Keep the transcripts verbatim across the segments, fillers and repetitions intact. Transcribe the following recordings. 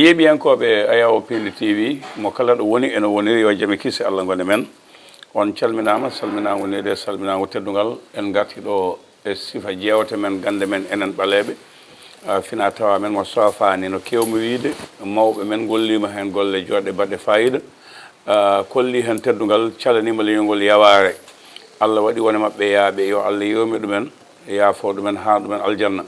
Yeeɓiyankooɓe Ayaawo Pindi T V, mo kala ɗo woni eno woniri, yo jam e kisi Allah ngone men. On calminaama, salminaango needi e salminaango teddungal. En ngarti ɗo e sifa jeewte men, gannde men enen ɓaleeɓe. Ah, fina tawa men mo soofaani, no keewmi wiyde, mawɓe men ngolliima heen golle jooɗɗe baɗɗe faayiida. Ah, kolli heen teddungal, calaniima leñol ngol yawaare. Allah waɗi wone maɓɓe yaaɓe, yo Allah yewmi ɗumen, yaafo ɗumen, haa ɗumen aljanna.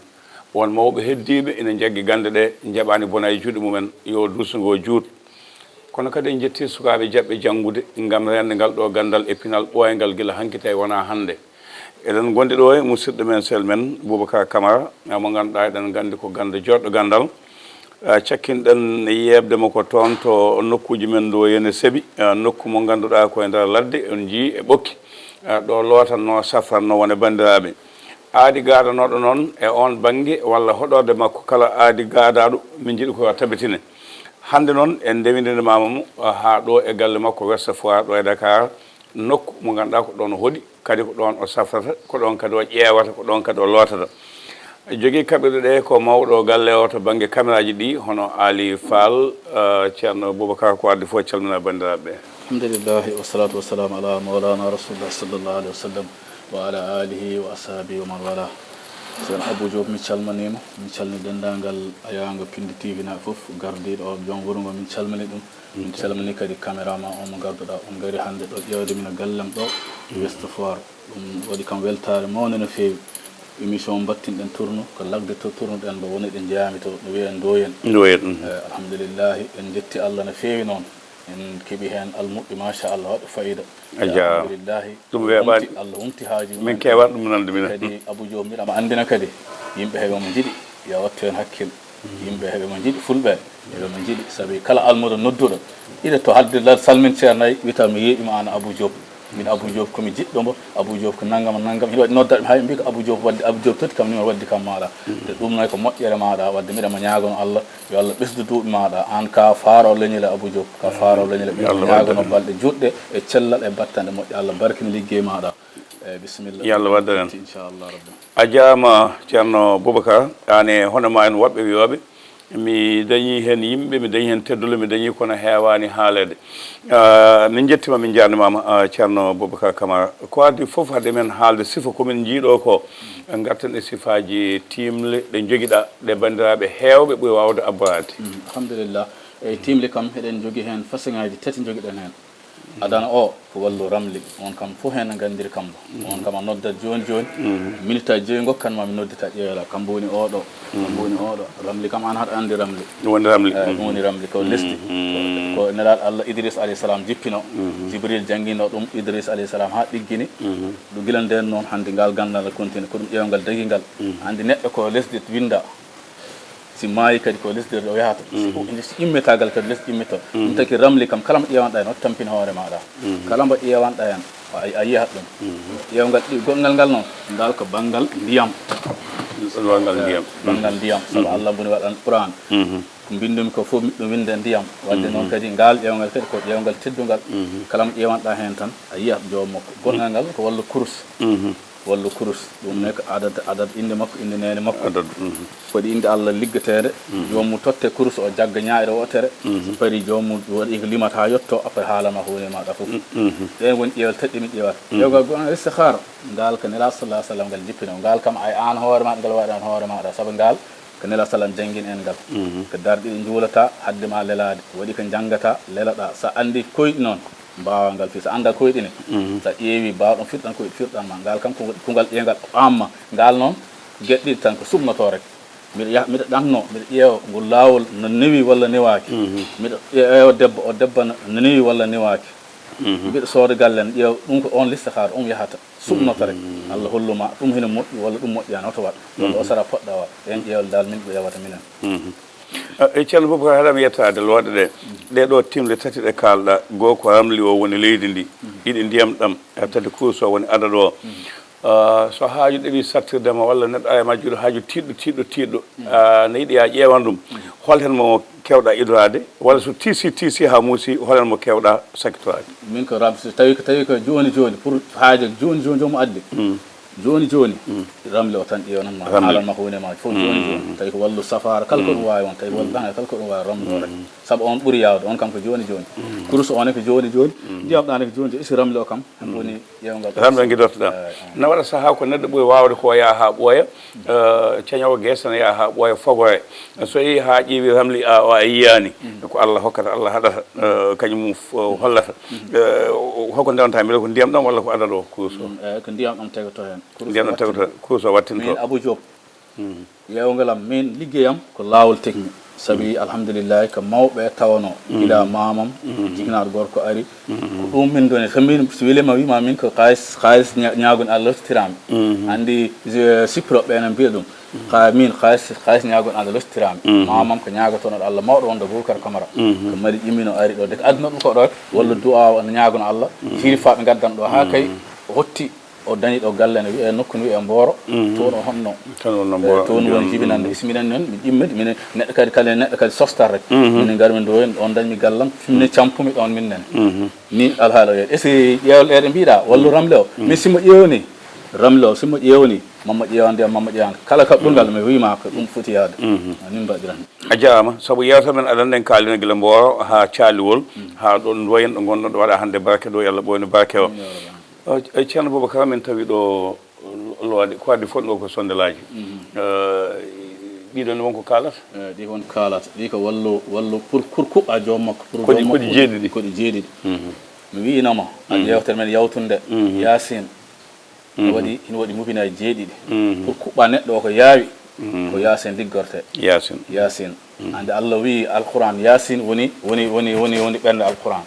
Won mawɓe heddiiɓe ina njaggi gannde ɗe, njaɓaani bona e juuɗe mumen, yo duuso ngo juut. Kono kadi en njetti sukaaɓe jaɓɓe janngude ngam reende ngal ɗo ganndal e pinal ɓooyngal gila hanki tawi wonaa hannde. Eɗen ngondi ɗo e musidɗo men, sel men, Boubacar Camara, mo ngannduɗaa eɗen nganndi ko ganndo jooɗɗo ganndal. Ah, cakkinɗen yeeɓde mo ko toon to nokkuuji men ɗo ene seeɓi, ah, nokku mo ngannduɗaa ko e nder ladde, on njii e ɓokki, ah, ɗo lootanno, safranno wone banndiraaɓe. Aadi gaadanooɗo noon e oon bannge walla hoɗorde makko, kala aadi gaadaaɗo, min njiɗi ko tabitine. Hannde noon en ndewindinamaama mo, ah, haa ɗo e galle makko Ouest Foire ɗo e Dakar, nokku mo ngannduɗaa ko ɗoon o hoɗi, kadi ko ɗoon o safrata, ko ɗoon kadi o ƴeewata, ko ɗoon kadi o lootata. Jogii kaɓirɗe ɗe ko mawɗo galle o to bannge kameraaji ɗi, hono Aali Faal. Eh, Ceerno Boubacar, ko addi fof, calmina banndiraaɓe ɓe. Alhamdulillahi, wassalatu wassalamu ala mawlana rasulillah sallallahu alaihi wasallam wa ala alihi wa ashabihi wa man wala. Ceerno Abou Diop, mi calmaniima, mi calmini denndaangal Ayaango Pindi T V naaɓe fof, gardiiɗo o, joom wuro ngo, min calmini ɗum. Min calmini kadi caméraman o mo ngarduɗaa, on ngari hannde ɗo ƴeewde min e gallem ɗo, Ouest Foire. Ɗum waɗi kam weltaare mawnde no feewi. Émission mbattinɗen tourno, ko lagde to tournoɗen mbo woni ɗen njeyaami to, no wiyee Ndoyen. Ndoyen, mhm. Eh, alhamdulillahi, en njetti Allah no feewi noon. En keɓi heen almuɓɓe, machallah, waɗɓe fayida. A jaaraama. Alhamdulillahi, ɗum weeɓaani. Humti, Allah humti haaju min. Keewaani ɗum nande minen. Kadi Abou Diop, mbiɗa ma anndina kadi, yimɓe heɓe mo njiɗi, yo wattu heen hakkil. Yimɓe heɓe mo njiɗi, fulɓe heɓe mo njiɗi, sabi kala almuudo nodduɗo, iɗa to hadde la-, salmin Ceerno Nayi, wiyata mi yeeɓi ma aan Abou Diop. Min Abou Diop ko mi jiɗɗo mbo, Abou Diop ko nanngam nanngam. Hiɗa waɗi noddaɓe hay mbi ko Abou Diop wadde, Abou Diop totti kam numéro waddi kam maaɗa. Te ɗum noy ko moƴƴere maaɗa, wadde mbiɗa ma ñaagono Allah, yo Allah ɓesdu duuɓi maaɗa. Aan ka faaro leñol e Abou Diop, ka faaro leñol e ɓe. Yo Allah ñaagono wadde balɗe juɗɗe e cellal e battanɗe moƴƴe. Allah barkina liggey maaɗa. Eyyi, bisimilla. Yo Allah wadde heen. Inchallah rabbi. A jaaraama, Ceerno Boubacar. Aan e hono ma en woɓɓe wiyooɓe, mi dañii heen yimɓe, mi dañii heen teddule, mi dañii kono heewaani haaleede. Ah, min njettiima, min njaarnimaama, ah, Ceerno Boubacar Camara. Ko addi fof, hade men haalde sifa ko min njiyɗo ko, ngarten e sifaaji tiimle ɗe njogiɗaa, ɗe banndiraaɓe heewɓe ɓuri waawde abboraade. Mm, alhamdulillah. Eyyi, tiimle kam, eɗen njogii heen façon ŋaaji tati njogiɗen heen. Adana o ko wallu ramli, on kam fof heen nganndiri kam ɗo. On kam a noddat jooni jooni, minute aji joyi ngokkan ma mi noddita ƴeewa kam woni oɗo, kam woni oɗo. Ramli kam aan haɗa anndi ramli. Ɗum woni ramli. Eh, ɗum woni ramli ko lesdi. Ko, ko Nelaaɗo Allah Idris alayhi salam jippino. Jibril janngino ɗum Idris alayhi salam haa ɗiggini. Ɗum gila ndeen noon hannde ngal ganndal continue, ko ɗum ƴeewngal dagingal. Anndi neɗɗo ko lesdi winnda. Si maayi kadi ko lesdi o yahata. Si o, si immetagal kadi lesdi immitto. Ɗum taki ramli kam kala mbo ƴeewanɗa heen, o tampin hoore maaɗa. Kala mbo ƴeewanɗa heen, a, a yihat ɗum. Ƴeewngal ɗi-, goɗngal ngal noon, ngal ko banngal ndiyam. Banngal ndiyam. Banngal ndiyam. Sabu Allah boni waɗan Qur'an. Ko mbinndumi ko fof miɗo winnde ndiyam. Wadde noon kadi ngal ƴeewngal kadi ko ƴeewngal teddungal. Kala mbo ƴeewanɗa heen tan, a yiyat joom makko. Goɗngal ngal ko wallu kurus. Wallu kurus, ɗum ne ko adad, adad innde makko, innde neene makko. Adad, mhm. Waɗi innde Allah liggeteende, joom mum totte kurus o jagga ñaayre wootere, so parii joom mum waɗi ko limata haa yotto, après haalana huunde maaɗa fof. Ɗeen woni ƴeewal tati ɗe min ƴeewata. Ƴeewgal goo, istikhara, ngal ko Nelaaɗo sallallahu alaihi wasallam ngal jippino. Ngal kam ay aan hoore maaɗa, ngal waɗi aan hoore maaɗa, sabu ngal ko Nelaaɗo sallam janngini en ngal. Ko darɗe ɗiɗi njuulata, hadde ma lelaade. Waɗi ko njanngata, leloɗa. So a anndi koyɗi noon, mbaawa ngal fii. So annda koyɗi ne, so a ƴeewi baawɗon firtan koyɗi, firtan ma. Ngal kam ko, ko ngal ƴeewngal amma. Ngal noon, geɗe ɗiɗi tan ko suɓnotoo rek. Miɗo yah-, miɗo ɗanno, miɗo ƴeewa ngol laawol no newi walla newaaki. Miɗo ƴeewa debbo, o debbo no, no newi walla newaaki. Miɗo sooda galle am, ƴeewa ɗum ko on listixaara, ɗum yahata. Suɓnotoo rek. Allah hollu ma, ɗum hino moƴƴi walla ɗum moƴƴaani, hoto waɗ. Walla o sara poɗɗa waɗ. Ɗeen ƴeewal dal min ko ƴeewata minen. Ah, e Ceerno Boubacar, haɗa mi yettaade looɗe ɗe. Ɗee ɗoo tiimle tati ɗe kaalɗa, goo ko ramli o woni leydi ndi, ɗiɗi ndiyam ɗam, e tati kurus o woni adad o. Ah, so haaju ɗeɓi sattirde ma walla neɗɗo ari ma juuɗe haaju tiiɗɗo, tiiɗɗo, tiiɗɗo, ah, ne yiɗi yaa ƴeewan ɗum, hol heen mo keewɗa idoraade, walla so tiisi, tiisi haa muusi, hol heen mo keewɗa sakkitoraade? Min ko ram-, so tawi, tawi ko jooni, jooni, pour haaju jooni, jooni, jooni mo addi. Jooni jooni, ramli o tan ƴeewnanma, haalanma ko woni e maaji fof jooni jooni. Tawi ko wallu safaara, kala ko ɗum waawi won, tawi ko wallu ɗaŋal, kala ko ɗum waawi ramlo rek. Sabu on ɓuri yaawde, on kam ko jooni jooni. Kurus o ne ko jooni jooni, ndiyam ɗam ne ko jooni jooni. Isi ramli o kam, ɗum woni ƴeewngal. Ramli o ngidortoɗaa. Eey, eey. Na waɗa sahaa ko neɗɗo ɓuri waawde ko yaha haa ɓooya, eh, cañoowo geese ne yaha haa ɓooya fogoye. So yehi haa ƴeewi ramli a, o a yiyaani. Ko Allah hokkata, Allah haɗata, eh, kañum f-, hollata. Eh, o, o, hoko ndewanta mbiɗa ko ndiyam ɗam walla ko adad o kurus o? Mm, eey, ko ndiyam ɗam tegoto heen. Kurus o ndiyam ɗam tegoto, wattinto. Kurus o wattinto. Min Abou Diop, ƴeewngol am, min liggey am ko laawol technique. Sabi alhamdulillahi ko mawɓe tawanoo, gila maamam, jiknaaɗo gorko ari. Ko ɗum min ndoni. So min, so weli ma wiima min ko kaalis, kaalis ña-, ñaagun Allah lottitiraami. Anndi, eh, sippiroɓe ɓe ene mbiya ɗum. Ka min kaalis, kaalis ñaagun Allah lottitiraami. Maamam ko ñaagotonoɗo Allah mawɗo wonde Boubacar Camara. Ko mari ƴimmino ari ɗo. De ko aduna ɗum ko ɗo, walla du'a o ñaagun Allah. Sirifaaɓe ngaddan ɗo haa kay o hotti. O dañi ɗo galle ne wiyee nokku ne wiyee Mbooro. Toon o honno. Toon wonno Mbooro. Toon woni jibinande. Si minen noon, mi ƴimmi, minen neɗɗo kadi, kala neɗɗo kadi sostat rek. Minen ngar min ɗo, ɗon dañmi gallam, finne campumi ɗon min nene. Ni alhaala o yeeɗi. E si ƴeewal ɗe ɗe mbiɗa, wallu ramle o. Min si mo ƴeewni, ramle o, si mo ƴeewni, mamma ƴeewande, mamma ƴeewande. Kala kaɓɓungal mi wiima ko ɗum foti yaade. Min mbaɗiran. A jaaraama, sabu yeewtere men aɗa anndi en kaalino gila Mbooro haa Caaliwol, haa ɗo Ndoyen ɗo ngonɗon ɗo waɗa hannde barke ɗo, yo Allah ɓooynu barke o. Amin, ya Rabbi. Eh, eh, Ceerno Boubacar, min tawi ɗo lo-, lowaade, ko addi fof ɗo ko sondelaaji. Eh, ɗiɗo ne won ko kaalata? Eh, ɗi won kaalata. Ɗi ko wallu, wallu pour, pour kuɓɓa joom makko, pour kodi, joom kodi makko jeeɗiɗi. Kodi jeeɗiɗi. Mi wi'inoma, a ƴeewtere men yawtunde, Yaasin. Ina waɗi, ina waɗi mubinaaji jeeɗiɗi. Pour kuɓɓa neɗɗo o ko yaawi, ko Yaasin liggorte. Yaasin. Yaasin. Hannde Allah wi'i Alquran, Yaasin woni, woni, woni, woni, woni ɓernde Alquran.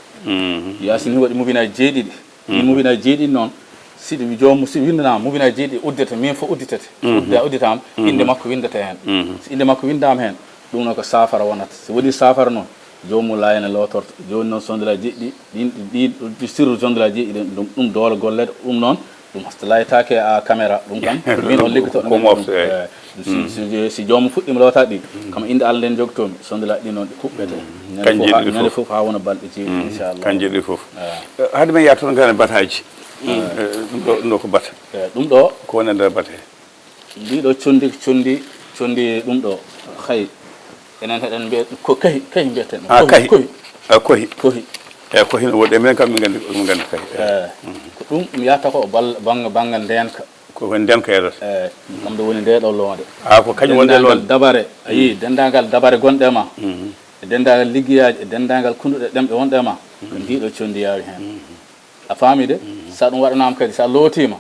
Yaasin ina waɗi mubinaaji jeeɗiɗi. Ɗin mubinaaji jeeɗiɗi noon, si ɗi joom, si winndanaama, mubinaaji jeeɗiɗi uddete, min fof udditete. So udda-, udditaama, innde makko winndete heen. So innde makko winndaama heen, ɗum noon ko saafara wonata. So woni saafara noon, joomum laaya ne lootorto. Jooni noon, sondela jeeɗiɗi, ɗin, ɗi, ɗi sirru sondela jeeɗiɗi, ɗum, ɗum doole gollede, ɗum noon, ɗum laytaake à caméra, ɗum kam, min on liggoto ko mofte, eey. Eh, si, si, si joomum fuɗɗiima lootaade ɗi, kam innde Allah nden jogtoomi, sondela ɗi noon ɗi kuɓɓete. Ñande fof haa, ñande fof haa wona balɗe jeeɗiɗi, inchallah. Kan jeeɗiɗi fof. Eh, hade men yaha toon ngaren bataaji. Eh, ɗum ɗo, ɗum ɗo ko bata. Eh, ɗum ɗo ko woni e nder bate. Ndiɗo conndi, conndi, conndi ɗum ɗo, hay, enen heɗen mbiya ko kahi, kahi mbiyeten ɗum. Ah, kahi. Kohi. Ah, kohi. Kohi. Eyi, kohi no woodi, minen kam min nganndi, min nganndi kahi. Eyi. Ko ɗum, ɗum yahata ko bal-, bannge, bannge ndeenka. Ko, ko ndeenka yadata. Eyi, kam ɗo woni ndee ɗo loonde. Ah, ko kañum woni ndee loonde. Denndaangal dabare, a yii, denndaangal dabare gonɗe e ma. E denndaangal liggeyaaji, e denndaangal kunnduɗe ɗemɗe wonɗe e ma. Ko ndiɗo conndi yaawi heen. A faami de? So ɗum waɗanaama kadi, so a lootiima,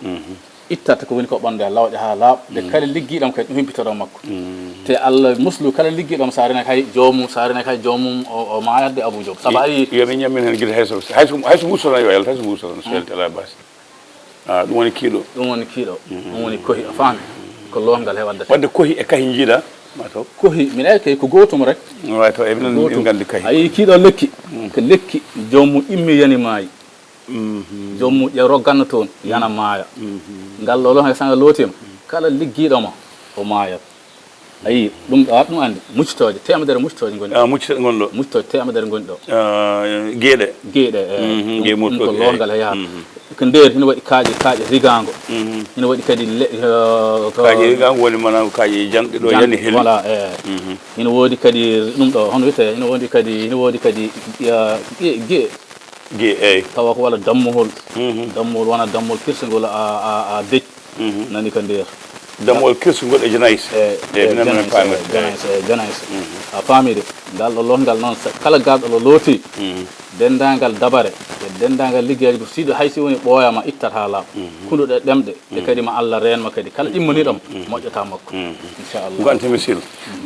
ittata ko woni ko ɓanndu, a lawƴa haa laaɓa. De kala liggiiɗo am kadi, ɗum humpitoto makko. Te Allah muslu kala liggiiɗo am, so a renake hay joomum, so a renake hay joomum, o, o maayat de Abou Diop. Sabu a yii, yo min ñammin heen gila hay so, hay so, hay so mbuuso tan yo yalta, hay so mbuuso tan, so yalti alaa baasi. Ah, ɗum woni kiiɗo. Ɗum woni kiiɗo. Ɗum woni kohi, a faami? Ko loongal he waddata. Wadde kohi e kahi njiiɗa, ma taw? Kohi, minen eyi kay ko gootum rek. Waawi taw, e minen, min nganndi kahi. A yii kiiɗo lekki, ko lekki joomum immi yani maayi. Joomum ƴeew rogganno toon, yana maaya. Ngal ɗo loon hay so ngal lootiima, kala liggiiɗo ma, o maayat. A yii, ɗum ɗo, aɗa ɗum anndi, muccitooje, teemedere muccitooje ngoni ɗo. Ah, muccitooje ngoni ɗo. Muccitooje teemedere ngoni ɗo. Ah, geeɗe. Geeɗe, eh, ɗum, ɗum ko loongal he yahata. Ko nder, hino waɗi kaaƴe, kaaƴe rigaango. Hino waɗi kadi le-, eh, ko kaaƴe rigaango woni, maanaam, kaaƴe janɗe ɗo, janɗe, yani heli. Voilà, eh. Hino woodi kadi ɗum ɗo, hono wiyetee, hino woodi kadi, hino woodi kadi, eh, ge-, ge-, Gi, eyi. Tawa ko walla dammuhol. Dammuhol wona dammuhol kirsungol a, a, a dec. Nani ko nder. Dammuhol kirsungol e janayis. E, e, minen janayis, paamir. E, janayis, e, janayis. A faami de. Ngal ɗo loongal noon, sa-, kala ngal ɗo lo-, looti, denndaangal dabare, e denndaangal liggeeji, ko siɗo hay si woni ɓooya ma ittat haa laaɓa. Kunnduɗe ɗemɗe, e kadi ma Allah reenma kadi. Kala immaniiɗo mo, moƴƴata makko. Inchallah. Gonta misil.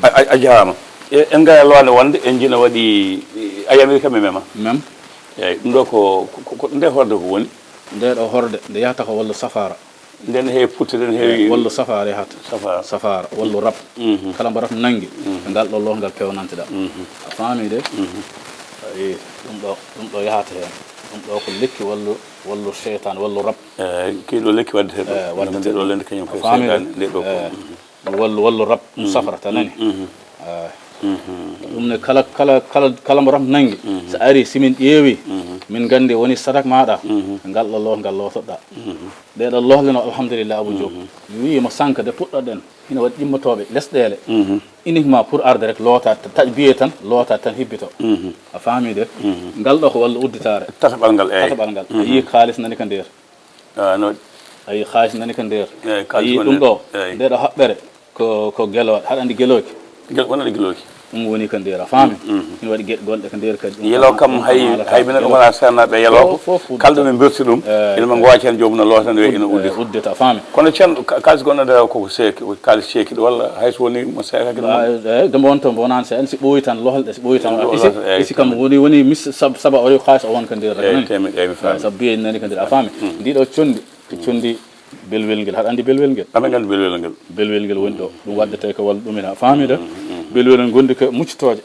A, a, a jaaraama. E, en ngara loonde wonde, en njina waɗi, a yamiri kam e mema. Mem. Eeyi, ɗum ɗo ko, ko, ko, ko nde horde ko woni? Nde ɗo horde, nde yahata ko wallu safaara. Nden heewi putte, nden heewi. Eeyi, wallu safaara yahata. Safaara. Safaara, wallu rab. Kala mbo rab nanngi, e ngal ɗo loongal pewnanteɗaa. A faami de? Eeyi, ɗum ɗo, ɗum ɗo yahata heen. Ɗum ɗo ko lekki wallu, wallu seytaan, wallu rab. Eeyi, kii ɗo lekki waddetee ɗo. Eeyi, waddetee ɗo. Nde ɗo lende kañum ko seytaan, nde ɗo ko. Eeyi. Wallu, wallu rab, ɗum safrata, nani? Ah. Ɗum ne kala, kala, kala, kala mo rab nanngi, so ari, si min ƴeewi, Min nganndi woni sadak maaɗa, ngal ɗo loot ngal lootoɗaa. Ɗee ɗo lohle no, alhamdulillah, Abou Diop. Mi wiyi mo sanka de puɗɗoɗen, ina waɗi ƴimmotooɓe lesɗeele. Uniquement pour arde rek loota, taƴ biyee tan, loota tan hibbito. A faami de? Ngal ɗo ko walla udditaare. Tataɓal ngal, eey. Tataɓal ngal. A yii kaalis nani ka nder. Ah, no. A yii kaalis nani ka nder. Eey, a kaalis yii woni ɗum ɗo, eey. Nde ɗo haɓɓere ko, ko gelooɗe. Haɗa anndi gelooki? Gel-, wona ɗo gelooki. Ɗum woni ka nder, a faami? Ina waɗi geɗe gonɗe ka nder kadi. Ɗum yelo kam kam, hay, hay minen ɗum wona seernaaɓe yelo ko. Fof, fof uddita. Kala ɗo min berti ɗum, eey, ina ɓe ngooca heen joomum no loota nde ina uddita. Uddita, a faami? Kono ceerno, ka-, kaalis gonɗo nde ko ko seeki, ko kaalis ceeki ɗo walla hay so woni mo seekaki ɗum? Ah, eey, de mbo on to mbo wonaan se en si ɓooyi tan lohlɗe, si ɓooyi tan. Ɗum isi, loota, eey, isi kam woni, woni mis sab-, saba o rewi kaalis o won ka nder. Eey, nani? Teemeɗɗe, eey, mi faami. Sabu biyee nani ka nder, a faami? Ɗii ɗo conndi, ko conndi belwel ngel. Haɗa anndi belwel ngel? Amin nganndi belwel ngel. Belwel ngel woni ɗo. Ɗum waddetee ko walla ɗum ina faami de. Belwel ngel gondi ko muccitooje.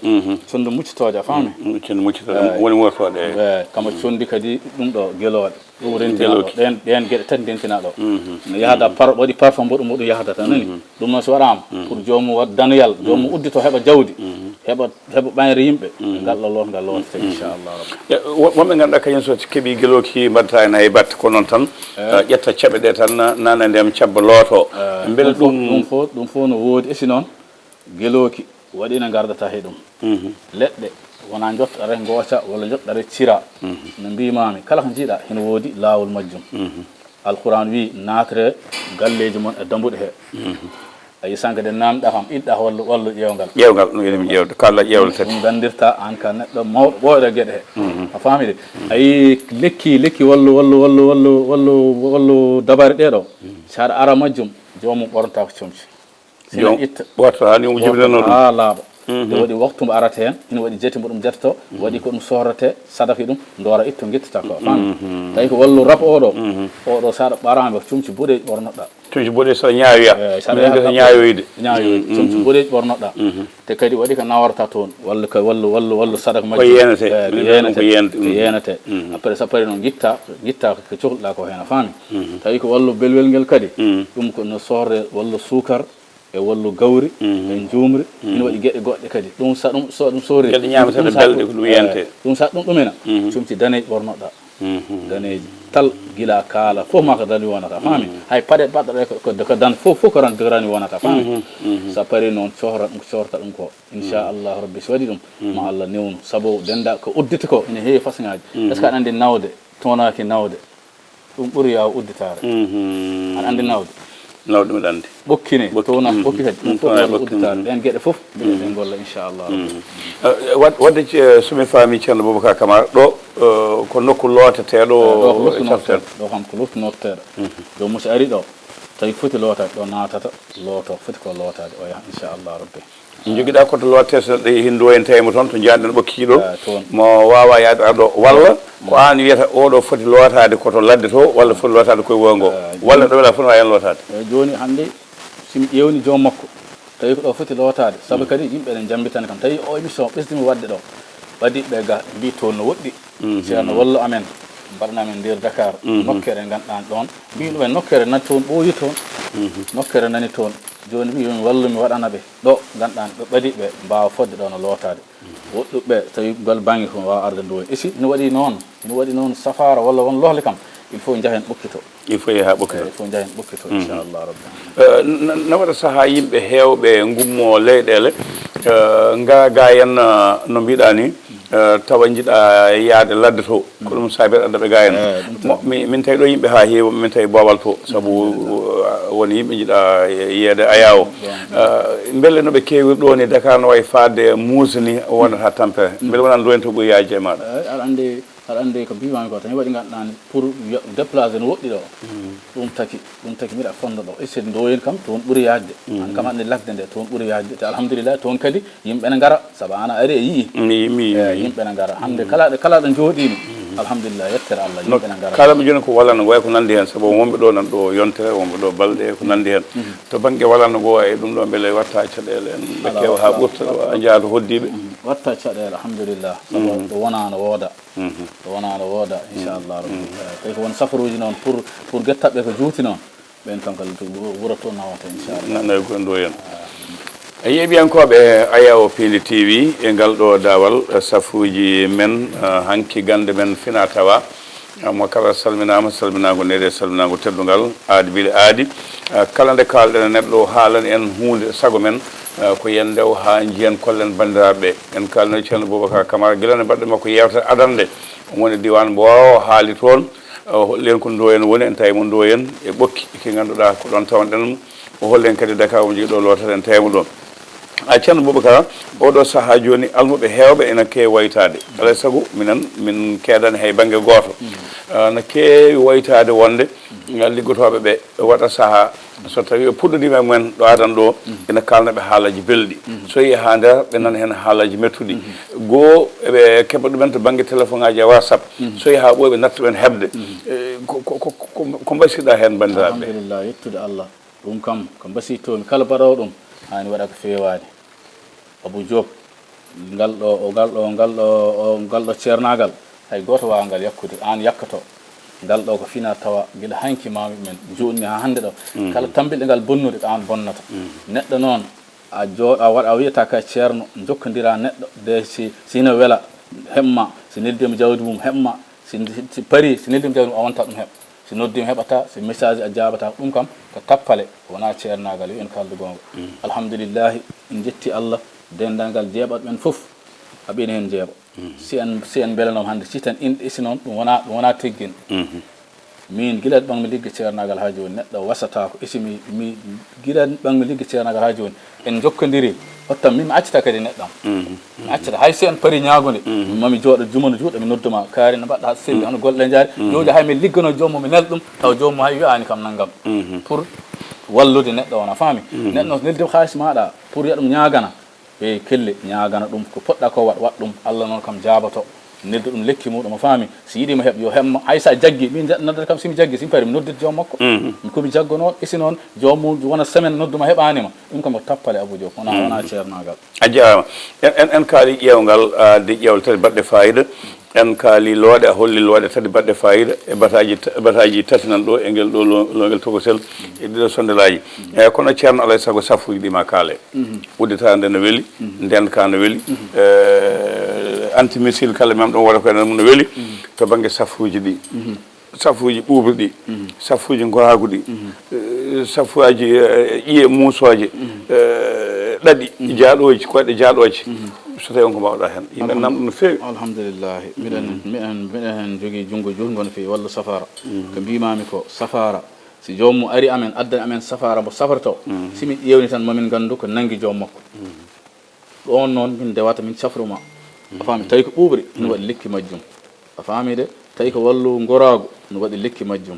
Conndi muccitooje, a faami? Conndi muccitooje, woni mootooɗe. Eey, kama conndi kadi ɗum ɗo gelooɗe. Ɗum rentinaa ɗo. Gelooki. Ɗeen, ɗeen geɗe tati ndentinaa ɗo. No yahda par-, waɗi parfum mboɗo, mboɗo yahda tan, nani? Ɗum noon so waɗaama, pour joomum waɗ daniyal, joomum uddito heɓa jawdi, heɓa, heɓa ɓayre yimɓe. Ngal ɗo loot, ngal lootete, inchallah rabbi. E, wo-, wonɓe ngannduɗaa kañum so keɓii gelooki mbaɗata heen hay batte, ko noon tan, eh, ƴetta caɓe ɗe tan, na-, nana ndiyam cabba looto. Eh, mbele ɗum fof, ɗum ɗum fof, ɗum fof no woodi. E si noon, gelooki waɗi no ngardata he ɗum. Leɗɗe wona njotta rek ngooca walla njotta rek cira. No mbiimaami, kala ko njiiɗaa hino woodi laawol majjum. Alquran wii, naatire galleeji mon e dambuɗe he. A yii sanka de naamɗaa kam, iɗɗaa walla, walla ƴeewngal. Ƴeewngal, ɗum ene mi ƴeewde, kala ƴeewle tati. Ɗum ganndirta aan ka neɗɗo mawɗo ɓooyɗo geɗe he. A faami de? A yii lekki, lekki walla, walla, walla, walla, walla, walla dabare ɗee ɗo. So aɗa ara majjum, joomum ɓornata ko comci. Sina itta. Ɓorta, haa ni omo jibinanoo ɗum. Haa laaɓa. Ina waɗi waktu mo arata heen, ina waɗi jeti mo ɗum jetoto, waɗi ko ɗum sohrete, sadaki ɗum, ndoora itto, ngettita ko. Faami? Tawi ko wallu rap oɗo, oɗo so aɗa ɓaraama, comci boɗeeji ɓornoɗaa. Comci boɗeeji so ñaawoya. Eey, so aɗa yaha ñaawoyde. Ñaawoyde. Comci boɗeeji ɓornoɗaa. Te kadi waɗi ko naworta toon, walla ko wallu, wallu, wallu sadak majjum. Ko yeenete. Eey, ko yeenete. Ko yeenete. Après, so parii noon, ngitta, ngitta ko cohluɗaa ko heen, a faami? Tawi ko wallu belwel ngel kadi, ɗum ko no sohre wallu suukar, e wallu gawri, e njuumri, ina waɗi geɗe goɗɗe kadi. Ɗum sa-, ɗum so ɗum sohri, geɗe ñaameteeɗe ɗum sa-, belɗe ko ɗum yente. Eey, ɗum sa ɗum ɗumina, comci daneeji ɓornoɗaa. Daneeji. Tal gila kaala, fof ma ko dani wonata, faami? Hay paɗe baɗɗoɗe ko, ko, ko dan fof, fof ko ran, ko rani wonata, faami? So parii noon, cohra ɗum, cohrta ɗum ko. Inchallah rabbi, so waɗi ɗum, ma Allah newnu. Sabu dennda ko udditi ko, ina heewi façon ŋaaji. Est-ce que aɗa anndi nawde, toonaaki nawde? Ɗum ɓuri yaaw udditaare. Aɗa anndi nawde? Nawde mbiɗa anndi. Ɓokki ne, ɓokki, towna ɓokki kadi. Ɗum fof ko walla udditaare. Ɗeen geɗe fof, mbiɗa ɗen golla, inchallah rabbi. Eh, wad-, wadde ce-, so mi faami Ceerno Boubacar Camara, ɗo, eh, ko nokku looteteeɗo. Eh, ɗo ko nokku looteteeɗo. Ɗo kam ko nokku looteteeɗo. Joom mum so ari ɗo, tawi foti lootaade, ɗo naatata, looto, foti ko lootaade, o yaha, inchallah rabbi. Njogiɗaa ko to loottee, so neɗɗo yehi nduwoyantee mo toon, to njaaɗen ɓokki ɗo. Ah, toon. Mo waawaa yaade ɗo, walla ko aan wiyata oɗo foti lootaade ko to ladde to, walla foti lootaade koye wuro ngo, walla ɗo wela foti waawi heen lootaade. Eey, jooni hannde, so mi ƴeewni joom makko, tawi ko ɗo foti lootaade, sabu kadi yimɓe ene njammbitani kam, tawi o émission ɓesdimi waɗde ɗo, ɓadiiɓe ga mbii toon no woɗɗi. Ceerno wallu amen, mbaɗana amen nder Dakar, nokkeere ngannduɗaa ɗoon, mbii ɗumen nokkeere nani toon ɓooyi toon, nokkeere nani toon. Jooni mbii, yo mi wallu, mi waɗana ɓe ɗo ngannduɗaa ɓe ɓadii ɓe mbaawa fotde ɗo no lootaade. Woɗɗuɓe tawi ngal bannge ko waawa arde nduwoy. E si ina waɗi noon, ina waɗi noon safaara walla won lohle kam, il faut njahen ɓokkito. Il faut yaha ɓokkito. Eey, il faut njahen ɓokkito, inchallah rabbi. Eh, na, na waɗa sahaa yimɓe heewɓe ngummoo leyɗeele, eh, ngaa gaa en, eh, no mbiɗaa ni, eh, tawa njiɗa yaade ladde to. Ko ɗum saabi aɗa ɓe gaa en. Eey, ɗum tagi. Mo-, mi-, min tawi ɗo yimɓe haa heewi, min tawi boowal to. Sabu, eh, won yimɓe njiɗa yeede ayaawo. Eh, mbele no ɓe keewiri ɗo ni Dakar no wayi faade muusni wonata tampere. Mbele wonaa nduwoyanta ɓuri yaajde e maaɗa? Eey, aɗa anndi, aɗa anndi ko mbiimaami ko tan waɗi ngannduɗaa ni pour yo-, déplacé no woɗɗi ɗo. Ɗum taki, ɗum taki mbiɗa fonndo ɗo. E si nduwoyen kam toon ɓuri yaajde. An kam aɗa anndi ladde nde toon ɓuri yaajde. Te alhamdulillah toon kadi yimɓe ne ngara. Sabu an a ari a yii. Mi, mi, eey, mi. Yimɓe ne ngara. Hannde kala ɗo, kala ɗo njooɗiimi. Alhamdulillah, yettere Allah, yimɓe ne ngara. Kala mo jooni ko walano, wayi ko nanndi heen. Sabu wonɓe ɗo nan ɗo yontere, wonɓe ɗo balɗe, ko nanndi heen. To bannge walano ngo e ɗum ɗo mbele watta caɗeele en. Ɓe keewa haa ɓurta, a njaha to hoddiiɓe. Watta caɗeele, alhamdulillah. Sabu ɗo wonaa no wooda. Ɗo wonaa no wooda, inchallah rabbi. Eey, tawi ko won safaruuji noon pour, pour gettaɓe ko juuti noon. Ɓeen tan kala to wu-, wuro to nawata, inchallah. Na-, nawi ko en ɗo heen. Yeeɓiyankooɓe Ayawo Piindi T V, e ngal ɗo daawal, eh, safuuji men, eh, hanki gannde men fina tawa. Eh, mo kala salminaama, salminaango neede, salminaango teddungal, aadi bile aadi. Eh, kala nde kaalɗen e neɗɗo o haalani en huunde sago men, eh, ko yen ndew haa njiyen kollen banndiraaɓe ɓe. En kaalno Ceerno Boubacar Camara gila nde mbaɗɗen makko yeewtere adannde. Omo woni diiwaan Mboowa, o haali toon, eh, hollen ko Ndoyen woni, en tawi mo Ndoyen e Ɓokki, ki ngannduɗaa ko ɗoon tawanɗen mo. O hollen kadi Dakar, omo jogii ɗo lootere, en tawi mo ɗoon. A Ceerno Boubacar, oɗo sahaa jooni, almuɓe heewɓe ena keewi waytaade. Alaa e sago, minen, min keedani hay bannge gooto. Ah, na keewi waytaade wonde, ah, liggotooɓe ɓe waɗa sahaa, so tawii ɓe puɗɗodiima e mumen ɗo adan ɗo, ena kaalna ɓe haalaaji belɗi. So yehi haa nder, ɓe nana heen haalaaji mettuɗi. Goo, eɓe keɓa ɗumen to bannge telefoŋaaji e WhatsApp. So yehi haa ɓooyi, ɓe natta ɗumen heɓde. Eh, ko, ko, ko, ko, ko mbasiyɗaa heen, banndiraaɓe? Alhamdulillah, yettude Allah. Ɗum kam, ko mbasiytoo-mi kala baɗoowo ɗum, haani waɗa ko feewaani. Abou Diop, ngal ɗo, o, ngal ɗo, ngal ɗo, o, ngal ɗo ceernaagal, hay gooto waawaa ngal yakkude, aan yakkoto. Ngal ɗo ko fina tawa, gila hanki maami men, njuutni haa hannde ɗo. Kala tambilɗe ngal bonnude, ko aan bonnata. Neɗɗo noon, a jooɗo, a waɗa, a wiyata ka ceerno, njokkondiraa neɗɗo, de si, si hino wela, heɓ ma, si neldiima jawdi mum, heɓ ma, si, si, si parii, si neldiima jawdi mum, a wonta ɗum heɓ. Si noddiima heɓataa, si message a jaabataa, ɗum kam ko tappale, wonaa ceernaagal, yo en kaaldu goonga. Alhamdulillahi, en njetti Allah, denndaangal jeeɓaɗo men fof, aɓi en heen jeeɓa. Si en, si en mbelanooma hannde, si tan inɗe, si noon, ɗum wonaa, ɗum wonaa teggin. Min, gila ɓang mi ligge ceernaagal haa jooni, neɗɗo wasataako. E si mi, mi, gila ɓang mi ligge ceernaagal haa jooni, en njokkondiri. Ottam min, mi accata kadi neɗɗo am. Mi accata. Hay si en parii ñaagunde, mami jooɗo jumano juuɗe, mi nodduma, kaari no mbaɗɗa, haa selli, hono golle ɗe njaari. Jooɗi hay mi ligganoo joomum, mi nel ɗum, taw joomum hay wiyaani kam nanngam. Pour wallude neɗɗo on, a faami? Neɗɗo noon, so neldi xaalis maaɗa, pour yo ɗum ñaagana. Ɓe kelle ñaagana ɗum, ko poɗɗa ko waɗ, waɗ ɗum. Allah noon kam jaaboto. Neldu ɗum lekki muɗum, a faami? Si yiɗi mo heɓ, yo heɓ mo. Hay sa jaggi, min ja-, noddata kam, si mi jaggi, si mi parii, mi noddita joom makko. Ko mi jaggonooɗo, e si noon, joom mum wona semaine nodduma heɓaani ma. Ɗum kam ko tappale, Abou Diop. Wona, wona ceernaagal. A jaaraama. En, en, en kaali ƴeewngal, a addi ƴeewle tati baɗɗe faayiida. En kaali looɗe, a holli looɗe tati baɗɗe faayiida e bataaji ta-, bataaji tati nan ɗo e ngel ɗo lo-, lo-, ngel tokosel e ɗiɗo sondelaaji. Eeyi, kono ceerno, alaa e sago safuuji ɗi ma kaale. Udditaande no weli, ndeenka no weli, eh, antimissile kala mem ɗum waɗa ko enen mum no weli to bannge safuuji ɗi. Safuuji ɓuuɓri ɗi, safuuji ngoraagu ɗi, eh, safuuji, eh, ƴiye muusooje, eh, ɗaɗi, jaaɗooji, koyɗe jaaɗooje. So tawii on ko mbaawɗaa heen? Yimɓe nam ɗum no feewi. Alhamdulillahi. Miɗen, miɗen, miɗen heen njogii junngo juutngo no feewi, walla safaara. Ko mbiimaami ko, safaara, si joomum ari amen, addani amen safaara mbo safortoo, si min ƴeewni tan, mamin nganndu ko nanngi joom makko. Ɗoon noon min ndewata, min cafruma. A faami? Tawi ko ɓuuɓri, ina waɗi lekki majjum. A faami de? Tawi ko wallu ngoraagu, ina waɗi lekki majjum.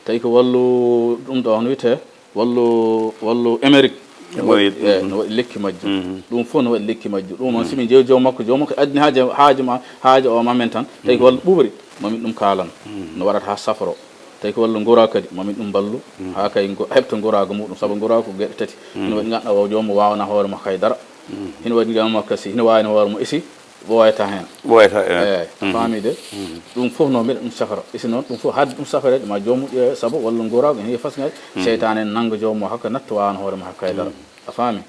Tawi ko wallu ɗum ɗo, hono wiyetee, wallu, wallu émeric, ina waɗi, eh, ina waɗi lekki majjum. Ɗum fof ina waɗi lekki majjum. Ɗum noon, si min njeewi joom makko, joom makko addani haaja, haaju ma, haaju o ma men tan. Tawi ko wallu ɓuuɓri, mamin ɗum kaalan. No waɗata haa safroo. Tawi ko wallu ngoraagu kadi, mamin ɗum mballu, haa kay ngo-, heɓta ngoraagu muɗum, sabu ngoraagu ko geɗe tati. Hino waɗi ngannduɗaa o joomum waawanaa hoore makko hay dara. Hino waɗi ngam makko si, hino waawani hoore mum, isi ɓooyata heen. Ɓooyata heen. Eeyi, a faami de? Ɗum fof noon mbiɗa ɗum safra. Isi noon, ɗum fof haade ɗum safreede, ma joomum ƴeewa, sabu wallu ngoraagu, ene heewi fasngaade, seytaane en nannga joomum o hakka, natta waawana hoore mum hakka hay dara. A faami?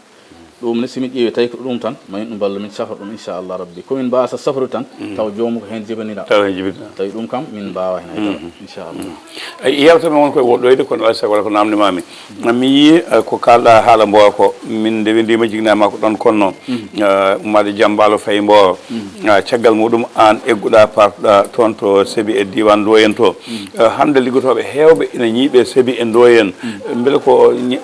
Ɗum ne, si min ƴeewi tawi ko ɗum tan, ma min ɗum mballu, min safra ɗum, inchallah rabbi. Ko min mbaasa safrude tan, taw joomum ko heen jibinira. Taw heen jibinira. Tawi ɗum kam, min mbaawa heen hay dara, inchallah. Ay, yewtere men won koye woɗɗoyde, kono alaa sago wala ko naamnde maami. Mi yii, eh, ko kaalɗaa haala Mbowa ko, min ndewindiima, jignaama ko ɗoon konno. Eh, ummaade Jambaalo fayi Mbowa. Eh, caggal muɗum, aan egguɗaa, partuɗaa toon to Sebi e diiwaan Ndoyen to. Eh, hannde liggotooɓe heewɓe ina ñiiɓe Sebi e Ndoyen. Mbele ko ñe-,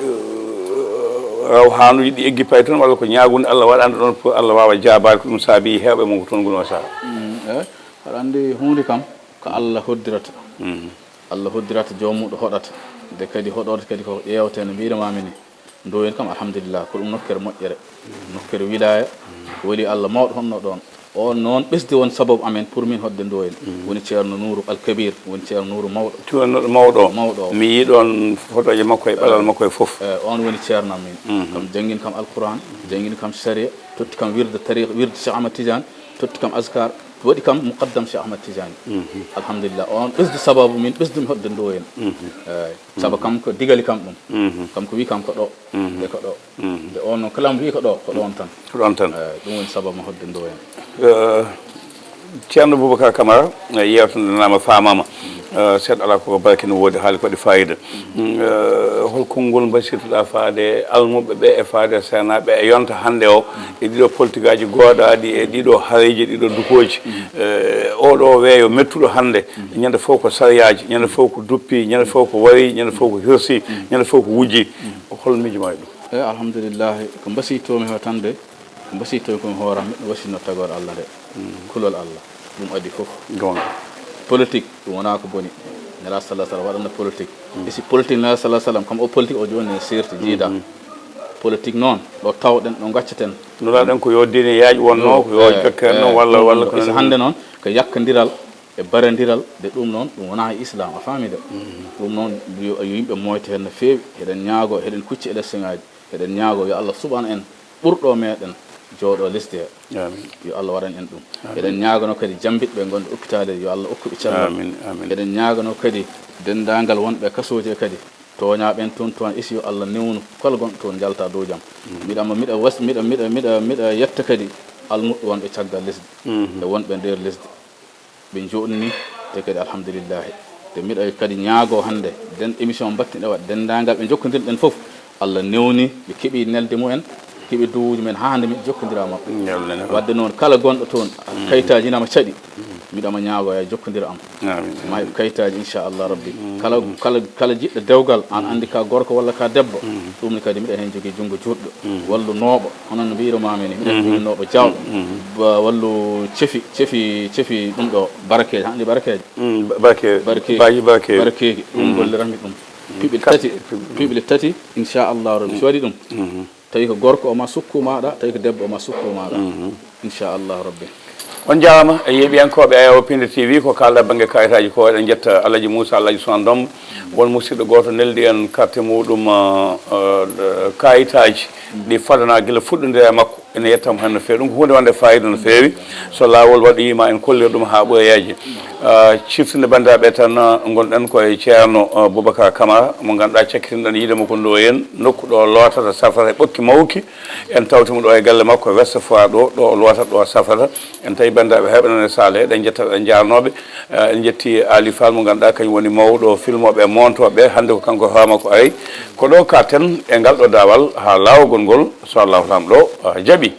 raw haanuuji ɗi eggi payi toon, walla ko ñaagunde Allah waɗande ɗoon pour Allah waawa jaabaade, ko ɗum saabi heewɓe mon ko toon ngoni o sahaa? Mm, eeyi. Aɗa anndi huunde kam ko Allah hoddirata. Allah hoddirata joom muɗum hoɗata. De kadi hoɗorde kadi ko ƴeewte no mbiɗa maami ni. Ndoyen kam alhamdulillah, ko ɗum nokkere moƴƴere, nokkere wilaya, weli Allah mawɗo honno ɗoon. On noon ɓesdi won sababu amen pour min hoɗde Ndoyen. Woni Ceerno Nuuru Al Kabir, woni Ceerno Nuuru mawɗo. Cuwannoɗo mawɗo o. Mawɗo o. Mi yii ɗoon fotooje makko e ɓalal makko e fof. Eh, on woni ceerno am min. Kam janngini kam Alquran, janngini kam Sharia, totti kam wirde tariqa, wirde Cheikh Ahmad Tidiane, totti kam askar, Waɗi kam muqaddam Cheikh Ahmad Tijani. Alhamdulillah, on ɓesdi sababu min ɓesdumi hoɗde Ndoyen. Eyi, sabu kam ko digali kam ɗum. Kam ko wi kam ko ɗo, nde ko ɗo. Nde on noon kala mo wi ko ɗo, ko ɗon tan. Ko ɗon tan. Eyi, ɗum woni sababu mo hoɗde Ndoyen. Eh, Ceerno Boubacar Camara, eh, yeewtere nde naama faamaama. Eh, seeɗa alaa ko barke no woodi, haali ko waɗi faayiida. Mm, eh, hol konngol mbasiytoɗaa faade almuɓɓe ɓe e faade seenaaɓe e yonta hannde o, e ɗiɗo politigaaji goodaaɗi, e ɗiɗo hareeji, ɗiɗo dukooji? Eh, oɗo weeyo mettuɗo hannde, ñande fof ko sariyaaji, ñande fof ko duppi, ñande fof ko wari, ñande fof ko hirsi, ñande fof ko wujji. Hol miijo ma e ɗum? Eyi, alhamdulillahi, ko mbasiytoomi o tan de, ko mbasiytoomi ko mi hooram, miɗo wasiyno tagoore Allah nde. Kulol Allah, ɗum adii fof. Goonga. Politique, ɗum wonaa ko boni. Nelaaɗo sallallahu alaihi wasallam waɗanno politique. E si politique Nelaaɗo sallallahu alaihi wasallam, kam o politique o jooni ne seerti, jiida. Politique noon, ɗo tawɗen, ɗo gacceten. Nulaaɗen ko yo diine yaaƴ wonno, ko yo jokke en noon, walla, walla ko e si hannde noon, ko yakkandiral e barandiral, de ɗum noon, ɗum wonaa e Islam, a faami de. Ɗum noon, yo, yo yimɓe moyto heen no feewi. Eɗen ñaago, eɗen kucci élection ŋaaji. Eɗen ñaago yo Allah suɓan en ɓurɗo meɗen jooɗo lesdi he. Amin. Yo Allah waɗan en ɗum. Amin. Eɗen ñaagano kadi jambiɗɓe gonɓe hôpital he, yo Allah okku ɓe cellal. Amin, amin. Eɗen ñaagano kadi denndaangal wonɓe kasooji he kadi, tooñaaɓe en toon, toon isi, yo Allah newnu kala gonɗo toon, njalta dow jam. Miɗa, miɗa was-, miɗa, miɗa, miɗa, miɗa yetta kadi almuɓɓe wonɓe caggal lesdi e wonɓe nder lesdi. Ɓe njoɗni, te kadi alhamdulillahi. Te miɗa kadi ñaago hannde, nden émission mbattiɗen waɗ denndaangal ɓe njokkondirɗen fof, Allah newni, ɓe keɓi nelde mumen, keɓi duwuuji mumen haa hannde miɗo jokkondira e maɓɓe. Wadde noon, kala gonɗo toon, kayitaaji ina ma caɗi, miɗa ma ñaago yo jokkondir am. Ma heɓ kayitaaji, inchallah rabbi. Kala, kala, kala jiɗɗo dewgal, an anndi ka gorko walla ka debbo, ɗum ne kadi miɗa heen jogii junngo juutɗo. Wallu nooɓo, hono no mbiyrumaami ni, miɗa jogii nooɓo jaawɗo. Wallu cefi, cefi, cefi ɗum ɗo barakeeji, haa anndi barakeeji. Barakeeji. Barakeeji. Barakeeji. Ɗum golliranmi ɗum. Piɓle tati, piɓle tati, inchallah rabbi. So waɗi ɗum, tawi ko gorko o ma sukku maaɗa, tawi ko debbo o ma sukku maaɗa. Inchallah rabbi. On jaaraama e yeeɓiyankooɓe Airwa Pinde T V, ko kaalɗaa bannge kayitaaji ko. Eɗen njetta Alhaji Moussa Alhaji Sohna Dombo, won musidɗo gooto neldi en carte muɗum, eh, eh, kayitaaji ɗi fadanaa gila fuɗɗondira e makko. Ene yettaama heen no feewi. Ɗum ko huunde wonde faayiida no feewi. So laawol waɗiima, en kollira ɗum haa ɓooya yaaji. Ah, ciftinde banndiraaɓe tan, ah, ngonɗen ko e Ceerno, ah, Boubacar Camara, mo ngannduɗaa cakkitinɗen yiide mo ko Ndoyen, nokku ɗo lootata, safrata e ɓokki mawki. En tawti mo ɗo e galle makko, West Foire ɗo, ɗo o lootata, ɗo o safrata. En tawi banndiraaɓe heɓɓe nana e saala he, eɗen njetta, eɗen njaarnooɓe. Eh, en njetti Ali Fall mo ngannduɗaa kañum woni mawɗo filmooɓe e moontooɓe. Hannde ko kanko hoore makko ari. Ko ɗo kaaɗten e ngal ɗo daawal haa laawol ngol, so Allahu Laamɗo, ah, jaɓi.